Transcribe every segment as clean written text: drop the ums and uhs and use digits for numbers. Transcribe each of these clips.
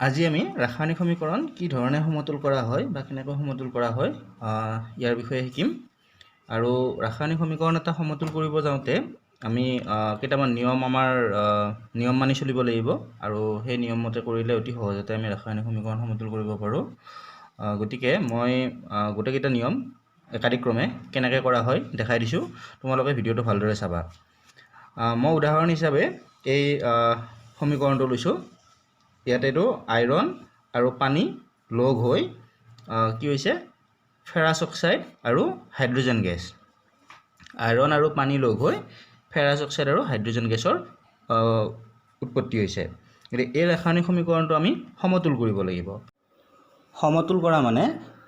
আজি আমি ৰাসায়নিক সমীকৰণ কি ধৰণে সমতুল কৰা হয় বা কেনেকৈ সমতুল কৰা হয়, ইয়াৰ বিষয়ে শিকিম। আৰু ৰাসায়নিক সমীকৰণ এটা সমতুল কৰিব যাওঁতে আমি কেইটামান নিয়ম, আমাৰ নিয়ম মানি চলিব লাগিব আৰু সেই নিয়মমতে কৰিলে অতি সহজতে আমি ৰাসায়নিক সমীকৰণ সমতুল কৰিব পাৰোঁ। গতিকে মই গোটেইকেইটা নিয়ম একাদিক্ৰমে কেনেকৈ কৰা হয় দেখাই দিছোঁ, তোমালোকে ভিডিঅ'টো ভালদৰে চাবা। মই উদাহৰণ হিচাপে এই সমীকৰণটো লৈছোঁ। ইয়াত এইটো আইৰণ আৰু পানী লগ হৈ কি হৈছে? ফেৰাছ অক্সাইড আৰু হাইড্ৰজেন গেছ। আইৰণ আৰু পানী লগ হৈ ফেৰাছ অক্সাইড আৰু হাইড্ৰজেন গেছৰ উৎপত্তি হৈছে। গতিকে এই ৰাসায়নিক সমীকৰণটো আমি সমতুল কৰিব লাগিব। সমতুল কৰা মানে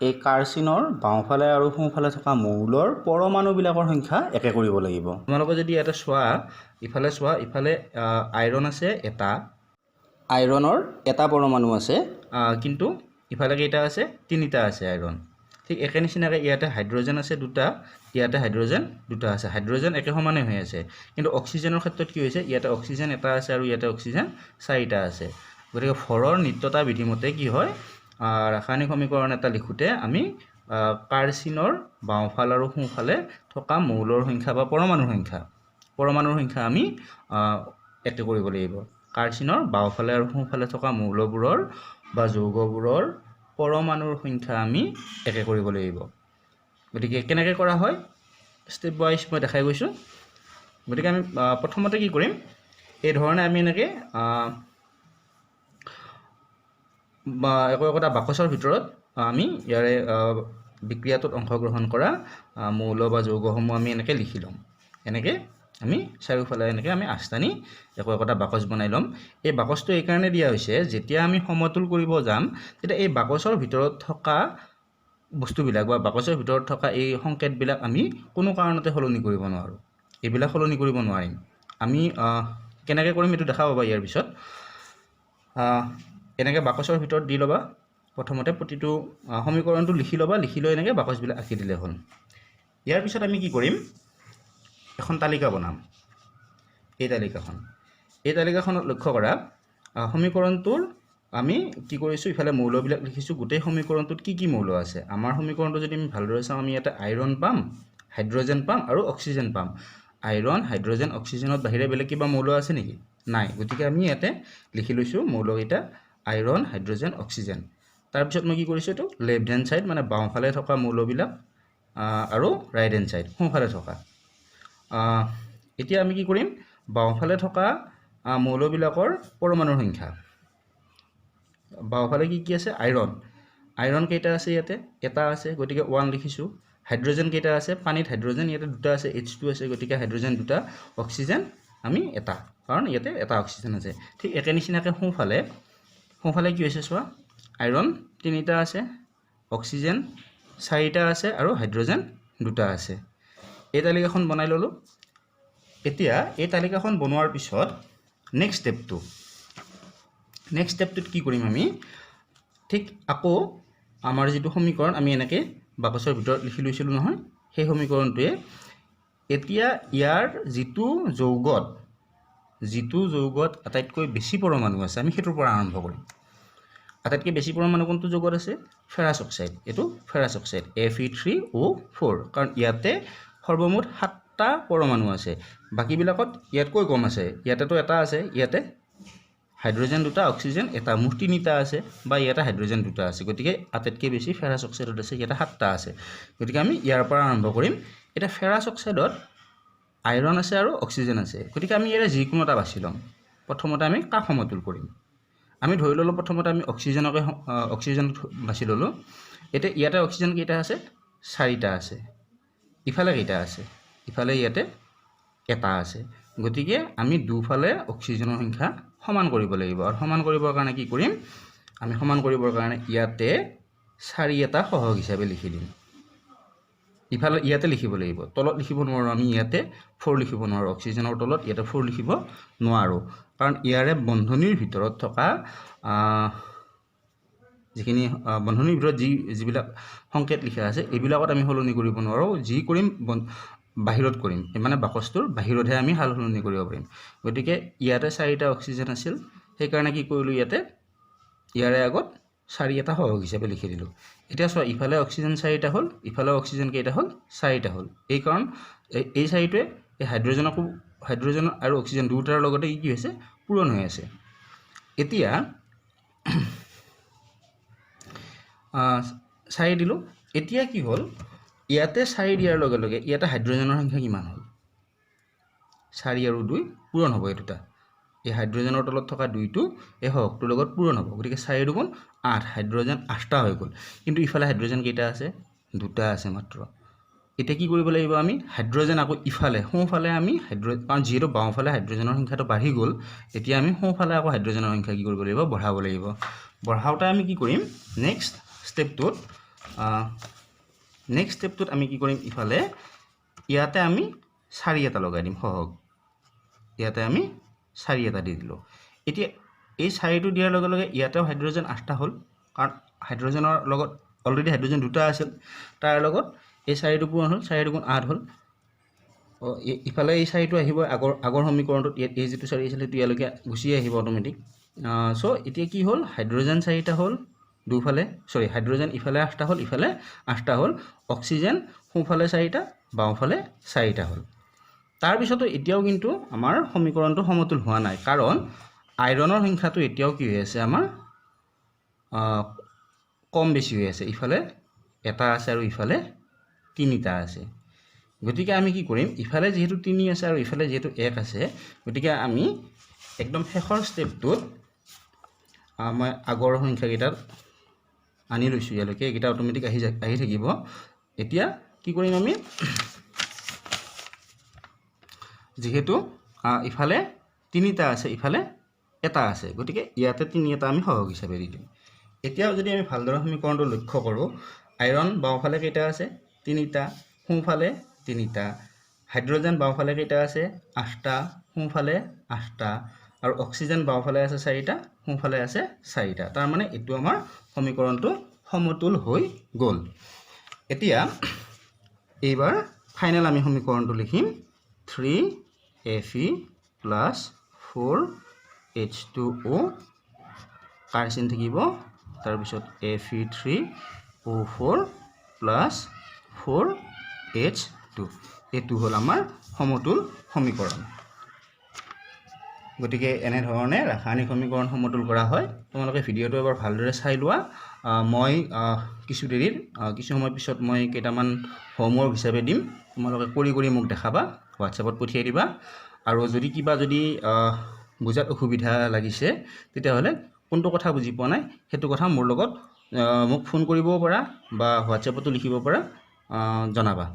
এই কাৰচিনৰ বাওঁফালে আৰু সোঁফালে থকা মৌলৰ পৰমাণুবিলাকৰ সংখ্যা একে কৰিব লাগিব। তোমালোকে যদি ইয়াতে চোৱা, ইফালে চোৱা, ইফালে আইৰণ আছে এটা, আইৰণৰ এটা পৰমাণু আছে, কিন্তু ইফালে কেইটা আছে? তিনিটা আছে আইৰণ। ঠিক একে নিচিনাকৈ ইয়াতে হাইড্ৰজেন আছে দুটা, ইয়াতে হাইড্ৰজেন দুটা আছে। হাইড্ৰজেন একে সমানে হৈ আছে। কিন্তু অক্সিজেনৰ ক্ষেত্ৰত কি হৈছে? ইয়াতে অক্সিজেন এটা আছে আৰু ইয়াতে অক্সিজেন চাৰিটা আছে। গতিকে ভৰৰ নিত্যতা বিধিমতে কি হয়? ৰাসায়নিক সমীকৰণ এটা লিখোঁতে আমি কাৰচিনৰ বাওঁফাল আৰু সোঁফালে থকা মৌলৰ সংখ্যা বা পৰমাণুৰ সংখ্যা আমি একে কৰিব লাগিব। কাৰচিনৰ বাওঁফালে আৰু সোঁফালে থকা মৌলবোৰৰ বা যৌগবোৰৰ পৰমাণুৰ সংখ্যা আমি একে কৰিব লাগিব। গতিকে কেনেকৈ কৰা হয়, ষ্টেপ ৱাইজ মই দেখাই গৈছোঁ। গতিকে আমি প্ৰথমতে কি কৰিম? এই ধৰণে আমি এনেকৈ বা একো একোটা বাকচৰ ভিতৰত আমি ইয়াৰে বিক্ৰিয়াটোত অংশগ্ৰহণ কৰা মৌল বা যৌগসমূহ আমি এনেকৈ লিখি ল'ম। এনেকৈ আমি চাৰিওফালে এনেকৈ আমি আঁচ টানি একো একোটা বাকচ বনাই ল'ম। এই বাকচটো এইকাৰণে দিয়া হৈছে, যেতিয়া আমি সমতুল কৰিব যাম, তেতিয়া এই বাকচৰ ভিতৰত থকা বস্তুবিলাক বা বাকচৰ ভিতৰত থকা এই সংকেতবিলাক আমি কোনো কাৰণতে সলনি কৰিব নোৱাৰোঁ। এইবিলাক সলনি কৰিব নোৱাৰিম আমি। কেনেকৈ কৰিম এইটো দেখা পাবা ইয়াৰ পিছত। এনেকৈ বাকচৰ ভিতৰত দি ল'বা। প্ৰথমতে প্ৰতিটো সমীকৰণটো লিখি ল'বা। লিখি লৈ এনেকৈ বাকচবিলাক আঁকি দিলে হ'ল। ইয়াৰ পিছত আমি কি কৰিম? এখন তালিকা বনাম। এই তালিকাখনত লক্ষ্য কৰা, সমীকৰণটোৰ আমি কি কৰিছোঁ? ইফালে মৌলবিলাক লিখিছোঁ। গোটেই সমীকৰণটোত কি কি মৌল আছে? আমাৰ সমীকৰণটো যদি আমি ভালদৰে চাওঁ, আমি ইয়াতে আইৰণ পাম, হাইড্ৰজেন পাম আৰু অক্সিজেন পাম। আইৰণ, হাইড্ৰজেন, অক্সিজেনত বাহিৰে বেলেগ কিবা মৌল আছে নেকি? নাই। গতিকে আমি ইয়াতে লিখি লৈছোঁ মৌলকেইটা, আইৰণ, হাইড্ৰজেন, অক্সিজেন। তাৰপিছত মই কি কৰিছোঁ? এইটো লেফ্ট হেণ্ড ছাইড, মানে বাওঁফালে থকা মৌলবিলাক আৰু ৰাইট হেণ্ড ছাইড, সোঁফালে থকা। এতিয়া আমি কি কৰিম? বাওঁফালে থকা মৌলবিলাকৰ পৰমাণুৰ সংখ্যা। বাওঁফালে কি কি আছে? আইৰণ। আইৰণ কেইটা আছে ইয়াতে? এটা আছে, গতিকে ওৱান লিখিছোঁ। হাইড্ৰজেন কেইটা আছে? পানীত হাইড্ৰজেন ইয়াতে দুটা আছে, এইচ 2 আছে, গতিকে হাইড্ৰজেন দুটা। অক্সিজেন আমি এটা, কাৰণ ইয়াতে এটা অক্সিজেন আছে। ঠিক একে নিচিনাকৈ সোঁফালে। সোঁফালে কি হৈছে চোৱা। আইৰণ তিনিটা আছে, অক্সিজেন চাৰিটা আছে আৰু হাইড্ৰজেন দুটা আছে। এই তালিকাখন বনাই ল'লোঁ। এতিয়া এই তালিকাখন বনোৱাৰ পিছত নেক্সট ষ্টেপটোত কি কৰিম আমি? ঠিক আকৌ আমাৰ যিটো সমীকৰণ আমি এনেকৈ বাকচৰ ভিতৰত লিখি লৈছিলোঁ নহয়, সেই সমীকৰণটোৱে এতিয়া ইয়াৰ যিটো যৌগত আটাইতকৈ বেছি পৰমাণু আছে, আমি সেইটোৰ পৰা আৰম্ভ কৰিম। আটাইতকৈ বেছি পৰমাণু কোনটো যৌগত আছে? Ferrous oxide. এইটো ফেৰাছ অক্সাইড, Fe3O4। কাৰণ ইয়াতে সৰ্বমুঠ সাতটা পৰমাণু আছে। বাকীবিলাকত ইয়াতকৈ কম আছে। ইয়াতেতো এটা আছে, ইয়াতে হাইড্ৰজেন দুটা, অক্সিজেন এটা, মুঠ তিনিটা আছে বা ইয়াতে হাইড্ৰজেন দুটা আছে। গতিকে আটাইতকৈ বেছি ফেৰাছ অক্সাইডত আছে, ইয়াতে সাতটা আছে। গতিকে আমি ইয়াৰ পৰা আৰম্ভ কৰিম। এতিয়া ফেৰাছ অক্সাইডত আইৰণ আছে আৰু অক্সিজেন আছে। গতিকে আমি ইয়াৰে যিকোনো এটা বাছি ল'ম। প্ৰথমতে আমি কাক সমতুল কৰিম? আমি ধৰি ল'লোঁ, প্ৰথমতে আমি অক্সিজেন বাছি ল'লোঁ। এতিয়া ইয়াতে অক্সিজেন কেইটা আছে? চাৰিটা আছে। ইফালে কেইটা আছে? ইফালে ইয়াতে এটা আছে। গতিকে আমি দুফালে অক্সিজেনৰ সংখ্যা সমান কৰিব লাগিব। আৰু সমান কৰিবৰ কাৰণে কি কৰিম আমি? সমান কৰিবৰ কাৰণে ইয়াতে চাৰি এটা সহগ হিচাপে লিখি দিম। ইফালে ইয়াতে লিখিব লাগিব, তলত লিখিব নোৱাৰোঁ আমি। ইয়াতে ফ'ৰ লিখিব নোৱাৰোঁ। অক্সিজেনৰ তলত ইয়াতে ফ'ৰ লিখিব নোৱাৰোঁ, কাৰণ ইয়াৰে বন্ধনীৰ ভিতৰত থকা যিখিনি বন্ধনীৰ ভিতৰত যিবিলাক সংকেত লিখা আছে, এইবিলাকত আমি সলনি কৰিব নোৱাৰোঁ। যি কৰিম বাহিৰত কৰিম, মানে বাকচটোৰ বাহিৰতহে আমি সাল সলনি কৰিব পাৰিম। গতিকে ইয়াতে চাৰিটা অক্সিজেন আছিল, সেইকাৰণে কি কৰিলোঁ? ইয়াতে ইয়াৰে আগত চাৰি এটা সহগ হিচাপে লিখি দিলোঁ। এতিয়া চোৱা, ইফালে অক্সিজেন চাৰিটা হ'ল, ইফালে অক্সিজেন কেইটা হ'ল? চাৰিটা হ'ল। এই কাৰণ এই চাৰিটোৱে এই হাইড্ৰজেনকো, হাইড্ৰজেন আৰু অক্সিজেন দুয়োটাৰ লগতে কি হৈছে? পূৰণ হৈ আছে। এতিয়া চাৰি দিলোঁ। এতিয়া কি হ'ল? ইয়াতে চাৰি দিয়াৰ লগে লগে ইয়াতে হাইড্ৰজেনৰ সংখ্যা কিমান হ'ল? চাৰি আৰু দুই পূৰণ হ'ব। এই দুটা, এই হাইড্ৰজেনৰ তলত থকা দুইটো এই সহগটোৰ লগত পূৰণ হ'ব। গতিকে চাৰি দুগুণ আঠ, হাইড্ৰজেন আঠটা হৈ গ'ল। কিন্তু ইফালে হাইড্ৰজেন কেইটা আছে? দুটা আছে মাত্ৰ। এতিয়া কি কৰিব লাগিব আমি? হাইড্ৰজেন আকৌ ইফালে সোঁফালে আমি কাৰণ যিহেতু বাওঁফালে হাইড্ৰজেনৰ সংখ্যাটো বাঢ়ি গ'ল, এতিয়া আমি সোঁফালে আকৌ হাইড্ৰজেনৰ সংখ্যা কি কৰিব লাগিব? বঢ়াব লাগিব। বঢ়াওঁতে আমি কি কৰিম? নেক্সট ষ্টেপটোত আমি কি কৰিম? ইফালে ইয়াতে আমি চাৰি এটা লগাই দিম সহগ। ইয়াতে আমি চাৰি এটা দি দিলোঁ। এতিয়া এই চাৰিটো দিয়াৰ লগে লগে ইয়াতেও হাইড্ৰজেন আঠটা হ'ল, কাৰণ হাইড্ৰজেনৰ লগত অলৰেডি হাইড্ৰজেন দুটা আছিল, তাৰ লগত এই চাৰিটো পূৰণ হ'ল, চাৰি দুগুণ আঠ হ'ল। অঁ, ইফালে এই চাৰিটো আহিব। আগৰ সমীকৰণটোত ইয়াত এই যিটো চাৰি আছিলে, সেইটো ইয়ালৈকে গুচি আহিব অট'মেটিক। চ' এতিয়া কি হ'ল? হাইড্ৰজেন চাৰিটা হ'ল দুফালে, চৰি, হাইড্ৰজেন ইফালে আঠটা হ'ল, ইফালে আঠটা হ'ল। অক্সিজেন সোঁফালে চাৰিটা, বাওঁফালে চাৰিটা হ'ল। তাৰপিছতো এতিয়াও কিন্তু আমাৰ সমীকৰণটো সমতুল হোৱা নাই, কাৰণ আইৰণৰ সংখ্যাটো এতিয়াও কি হৈ আছে আমাৰ? কম বেছি হৈ আছে। ইফালে এটা আছে আৰু ইফালে তিনিটা আছে। গতিকে আমি কি কৰিম? ইফালে যিহেতু তিনি আছে আৰু ইফালে যিহেতু এক আছে, গতিকে আমি একদম শেষৰ ষ্টেপটোত, মই আগৰ সংখ্যাকেইটাত আনি লৈছোঁ ইয়ালৈকে, এইকেইটা অট'মেটিক আহি থাকিব। এতিয়া কি কৰিম আমি? যিহেতু ইফালে তিনিটা আছে, ইফালে এটা আছে, গতিকে ইয়াতে তিনি এটা আমি সহগ হিচাপে দি দিম। এতিয়া যদি আমি ভালদৰে সমীকৰণটো লক্ষ্য কৰোঁ, আইৰণ বাওঁফালে কেইটা আছে? তিনিটা, সোঁফালে তিনিটা। হাইড্ৰজেন বাওঁফালে কেইটা আছে? আঠটা, সোঁফালে আঠটা। আৰু অক্সিজেন বাওঁফালে আছে চাৰিটা, সোঁফালে আছে চাৰিটা। তাৰমানে এইটো আমাৰ সমীকৰণটো সমতুল হৈ গ'ল। এতিয়া এইবাৰ ফাইনেল আমি সমীকৰণটো লিখিম 3 Fe plus 4 H2O, কাৰ চিন থাকিব, তাৰপিছত Fe3O4 plus 4 H2। এইটো হ'ল আমাৰ সমতুল সমীকৰণ। গতিকে এনেধৰণে ৰাসায়নিক সমীকৰণ সমতুল কৰা হয়। তোমালোকে ভিডিঅ'টো এবাৰ ভালদৰে চাই লোৱা। মই কিছু দেৰিৰ কিছু সময় পিছত মই কেইটামান হোমৱৰ্ক হিচাপে দিম। তোমালোকে কৰি কৰি মোক দেখাবা, হোৱাটছএপত পঠিয়াই দিবা। আৰু যদি কিবা যদি বুজাত অসুবিধা লাগিছে, তেতিয়াহ'লে কোনটো কথা বুজি পোৱা নাই, সেইটো কথা মোৰ লগত মোক ফোন কৰিবও পাৰা বা হোৱাটছএপতো লিখিব পাৰা, জনাবা।